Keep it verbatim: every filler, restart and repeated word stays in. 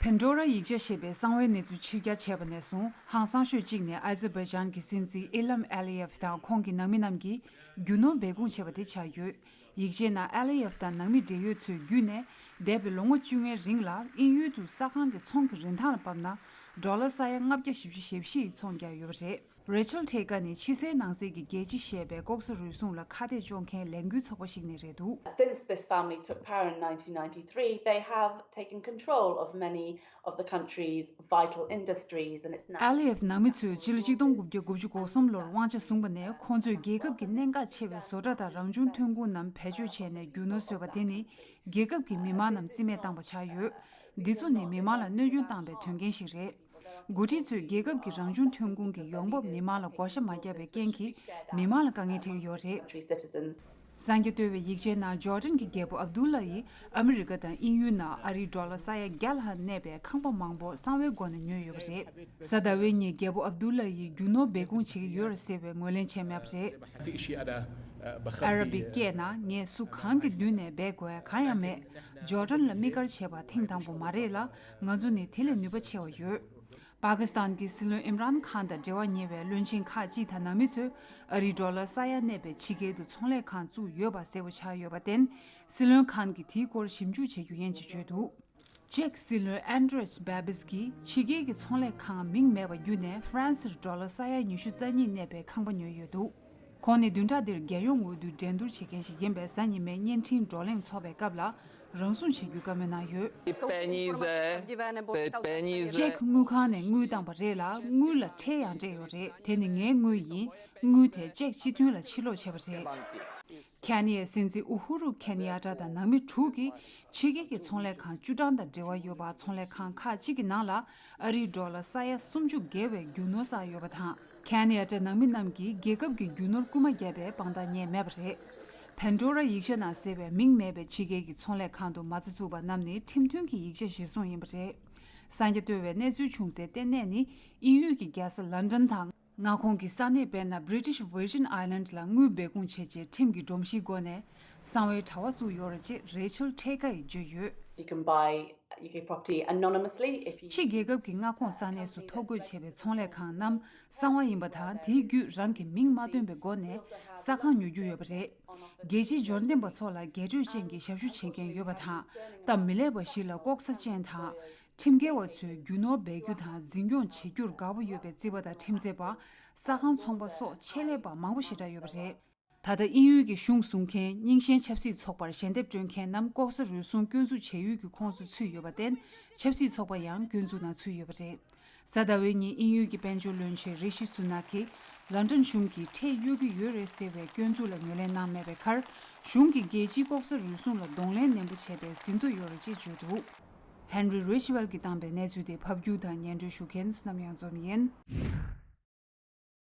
Pandora་ཡིག་ཆ་ཞེས་པའི་གསང་བའི་གནས་ཚུལ་ཕྱིར་གྱར་བྱས་པ་ནས་བཟུང་། ཧང་སང་ཤོས་གཅིག་ནི་ཨ་ཛར་བྷའི་ཇན་གྱི་སྲིད་འཛིན་ཨི་ལམ་ཨ་ལི་ཡེབ་དང་ཁོང་གི་ནང་མི་རྣམས་ཀྱིས་རྒྱུ་ནོར་སྦས་སྐུང་བྱས་པ་དེ་ཆགས་ཡོད། ཡིག་ཆའི་ནང་ཨ་ལི་ཡེབ་དང་ནང་མི་འབྲེལ་ཡོད་ཚོས་བརྒྱུད་ནས། འདས་པའི་ལོ་ངོ་བཅོ་ལྔའི་རིང་ལ་དབྱིན་ཡུལ་དུ་ས་ཁང་གི་ཚོང་གི་རིན་ཐང་ལ་བབས་ན། ཌོ་ལར་ས་ཡ་ལྔ་བརྒྱ་བཞི་བཅུ་ཞེ་བཞི་ཡི་ཚོང་བརྒྱབ་ཡོད་པ་རེད། Rachel Teka་ནི་ཕྱི་གསལ་ནང་གསལ་གྱི་རྒྱལ་སྤྱི་ཞེས་པའི་ལྐོག་ཟ་རུལ་སུངས་ལ་ཁ་གཏད་གཅོག་མཁན་ལས་འགུལ་ཚོགས་པ་ཞིག་ནས་རེད་འདུག། Since this family took power in nineteen ninety-three, they have taken control of many of the country's vital industries, and it's now ཨ་ལི་ཡེབ་ནང་མི་ཚོས་ཕྱི་ལོ་ཆིག་སྟོང་དགུ་བརྒྱ་དགུ་བཅུ་གོ་གསུམ་ལོར་དབང་ཆ་བཟུང་པ་ནས། ཁོང་ཚོས་རྒྱལ་ཁབ་ཀྱི་གནད་འགག་ཆེ་བའི་བཟོ་གྲྭ་དང་རང་བྱུང་ཐོན་ཁུངས་རྣམས་བེད་སྤྱོད་བྱས་ནས་རྒྱུ་ནོར་བཟོས་པ་དེ་ནི། རྒྱལ་ཁབ་ཀྱི་མི་མང་རྣམས་རྩིས་མེད་བཏང་པ་ཆགས་ཡོད། འདི་ཚོ་ནི་མི་མང་ལ་གནོད་སྐྱོན་བཏང་པའི་དོན་རྐྱེན་ཞིག་རེད། འགོ་ཁྲིད་ཚོས་རྒྱལ་ཁབ་ཀྱི་རང་བྱུང་ཐོན་ཁུངས་ཀྱི་ཡོང་འབབ་མི་མང་ལ་བགོ་བཤའ་མ་བརྒྱབ་པའི་རྐྱེན་གྱིས། མི་མང་ལ་དཀའ་ངལ་འཕྲད་ཀྱི་ཡོད་རེད། གསར་འགྱུར་བཏོན་པའི་ཡིག་ཆའི་ནང་ཇོར་ཌན་གྱི་རྒྱལ་པོ་ཨབ་དུལ་ལ་ཡིས་ཨ་མི་རི་ཀ་དང་དབྱིན་ཡུལ་ནང་ཨ་རིའི་ཌོ་ལར་ས་ཡ་བརྒྱ་ལྷག་གནས་པའི་ཁང་པ་མང་པོ་གསང་བའི་སྒོ་ནས་ཉོས་ཡོད་པ་རེད། གཟའ་ཟླ་བའི་ཉིན་རྒྱལ་པོ་ཨབ་དུལ་ལ་ཡིས་རྒྱུ་ནོར་སྦས་སྐུང་བྱེད་ཀྱི་ཡོད་རེད་ཟེར་བའི་ངོས་ལེན་བྱས་མེད་པ་རེད། ཨ་ར་བིག་སྐད་ནང་ངས་སུ་གང་གི་མདུན་ནས་འབད་དགོས་གང་ཡང་མེད། ཇོར་ཌན་ལ་དམིགས་བཀར་བྱས་པ་ཐེངས་དང་པོ་མ་རེད་ལ། ང་ཚོ་ནི་དེ་ལས་ནུས་པ་ཆེ་བ་ཡོད། པ་ཀི་སི་ཐན་གྱི་སྲིད་བློན་ཨིམ་རཱན་ཁཱན་དང་འབྲེལ་བ་ཉེ་བའི་བློན་ཆེན་ཁག་ཅིག་དང་ནང་མི་ཚོས་ཨ་རིའི་ཌོ་ལར་ས་ཡ་གནས་པའི་ཕྱི་རྒྱལ་དུ་ཚོང་ལས་ཁང་བཙུགས་ཡོད་པ་གསལ་པོ་ཆགས་ཡོད་པར་བརྟེན། སྲིད་བློན་ཁཱན་གྱིས་དེའི་སྐོར་ཞིབ་འཇུག་བྱེད་རྒྱུ་ཡིན་ཅེས་བརྗོད་འདུག། ཅེཀ་སྲིད་བློན་ཨན་ཌྲེས་བྷེ་བིས་ཀྱིས་ཕྱི་རྒྱལ་གྱི་ཚོང་ལས་ཁང་མིང་མེད་པ་བརྒྱུད་ནས་ཧྥ་རན་སིར་ཌོ་ལར་ས་ཡ་ཉི་ཤུ་རྩ་གཉིས་གནས་པའི་ཁང་པ་ཉོས་ཡོད་འདུག། ཁོང་ནི་བདུན་ཕྲག་འདིར་རྒྱལ་ཡོངས་འོས་བསྡུའི་འགྲན་བསྡུར་བྱེད་མཁན་ཞིག་ཡིན་པས། གཟའ་ཉི་མའི་བརྙན་འཕྲིན་བགྲོ་གླེང་ཚོགས་པའི་སྐབས་ལ་རང་སྲུང་བྱེད་རྒྱུའི་བཀའ་མོལ་གནང་ཡོད། Pennies, eh? Pe- pennies. ཅེཀ་དངུལ་ཁང་ནས་དངུལ་བཏང་པ་རེད་ལ། དངུལ་ལ་ཁྲལ་ཡང་སྤྲད་ཡོད་རེད། དེ་ནི་ངའི་དངུལ་ཡིན། དངུལ་དེ་ཅེཀ་སྤྱི་མཐུན་ལ་ཕྱིར་སློག་བྱས་པ་རེད། ཁེ་ནི་ཡའི་སྲིད་འཛིན་ཨུ་ཧུ་རུ་ཁེ་ནི་ཡ་ཏྲ་དང་ནང་མི་དྲུག་གིས་ཕྱི་རྒྱལ་གྱི་ཚོང་ལས་ཁང་བཅུ་གྲངས་དང་འབྲེལ་བ་ཡོད་པ། ཚོང་ལས་ཁང་ཁག་ཅིག་གི་ནང་ལ་ཨ་རིའི་ཌོ་ལར་ས་ཡ་སུམ་ཅུ་བརྒལ་བའི་རྒྱུ་ནོར་བསགས་ཡོད་པ་དང་། ཁེ་ནི་ཡ་ཏྲའི་ནང་མི་རྣམས་ཀྱིས་རྒྱལ་ཁབ་ཀྱི་རྒྱུ་ནོར་རྐུན་མ་བརྒྱབ་པའི་དཔང་རྟགས་རྙེད་མེད་པ་རེད། ཕན་ཌོ་ར་ཡིག་ཆ་ནང་གསལ་བའི་མིང་མེད་པའི་ཕྱི་རྒྱལ་གྱི་ཚོང་ལས་ཁང་དུ་མ་རྩ་བཙུགས་པ་རྣམས་ནི་ཁྲིམས་མཐུན་གྱི་ཡིག་ཆ་གཞིར་བཟུང་ཡིན་པ་རེད། གསར་འགྱུར་བཏོན་པའི་གནས་ཚུལ་བྱུང་སའི་ལྟེ་གནས་ནི་དབྱིན་ཡུལ་གྱི་རྒྱལ་ས་ལན་ཀྲན་དང་། མངའ་ཁོངས་ཀྱི་ས་གནས་དཔེར་ན་British Virgin Island ལ་དངུལ་སྦས་སྐུང་བྱས་རྗེས་ཁྲིམས་ཀྱི་སྒྲོམ་གཞིའི་སྒོ་ནས་གསང་བའི་དྲ་བ་བཙུགས་ཡོད་རེད་ཅེས་Rachel Teka ཡིས་བརྗོད་ཡོད། You can buy U K property anonymously if you ཕྱི་རྒྱལ་ཁབ་ཀྱི་མངའ་ཁོངས་ས་གནས་སུ་ཐོ་འགོད་བྱས་པའི་ཚོང་ལས་ཁང་རྣམས་གསང་བ་ཡིན་པ་དང་། དེའི་བརྒྱུད་རང་གི་མིང་མ་བཏོན་པའི་སྒོ་ནས་ས་ཁང་ཉོ་རྒྱུ་ཡོད་པ་རེད། རྒྱལ་སྤྱིའི་འབྱོར་ལྡན་པ་ཚོ་ལ་རྒྱས་སྤྲོས་ཅན་གྱི་ཞབས་ཞུ་བྱེད་མཁན་ཡོད་པ་དང་། སྟབས་མི་ལེགས་པ་ཞིག་ལ་ལྐོག་ཟ་ཅན་དང་། ཁྲིམས་འགལ་བ་ཚོས་རྒྱུ་ནོར་སྦས་རྒྱུ་དང་འཛིན་སྐྱོང་བྱེད་རྒྱུར་དགའ་པོ་ཡོད་པའི་རྩིས་པ་དང་ཁྲིམས་རྩོད་པ། ས་ཁང་ཚོང་པ་སོགས་ཆེད་ལས་པ་མང་པོ་ཞེ་དྲག་ཡོད་པ་རེད། ད་ལྟ་དབྱིན་ཡུལ་གྱི་གཞུང་བཟུང་མཁན་རྙིང་ཞེན་ཆབ་སྲིད་ཚོགས་པར་ཞལ་འདེབས་སྤྲོད་མཁན་རྣམས་ལྐོག་ཟ་རུལ་སུངས་སྐྱོན་འཛུགས་བྱ་ཡུལ་གྱི་ཁོངས་སུ་ཚུད་ཡོད་པར་བརྟེན། ཆབ་སྲིད་ཚོགས་པ་ཡང་སྐྱོན་འཛུགས་ནང་ཚུད་ཡོད་པ་རེད། གཟའ་ཟླ་བའི་ཉིན་དབྱིན་ཡུལ་གྱི་དཔལ་འབྱོར་བློན་ཆེན་རི་ཤི་སུ་ནག་གིས་ལན་ཀྲན་གཞུང་གིས་ཁྲལ་གཡོལ་གྱི་ཡོད་རེད་ཟེར་བའི་སྐྱོན་འཛུགས་ལ་ངོས་ལེན་གནང་མེད་པའི་ཁར། གཞུང་གིས་རྒྱལ་སྤྱིའི་ལྐོག་ཟ་རུལ་སུངས་ལ་གདོང་ལེན་ནན་པོ་བྱས་པའི་ཟིན་ཐོ་ཡོད་རེད་ཅེས་བརྗོད་འདུག། Henry Ridgwell གྱིས་བཏང་པའི་གནས་ཚུལ་དེ་ཕབ་སྒྱུར་དང་སྙན་སྒྲོན་ཞུ་མཁན་བསོད་ནམས་གཡང་འཛོམས་ཡིན།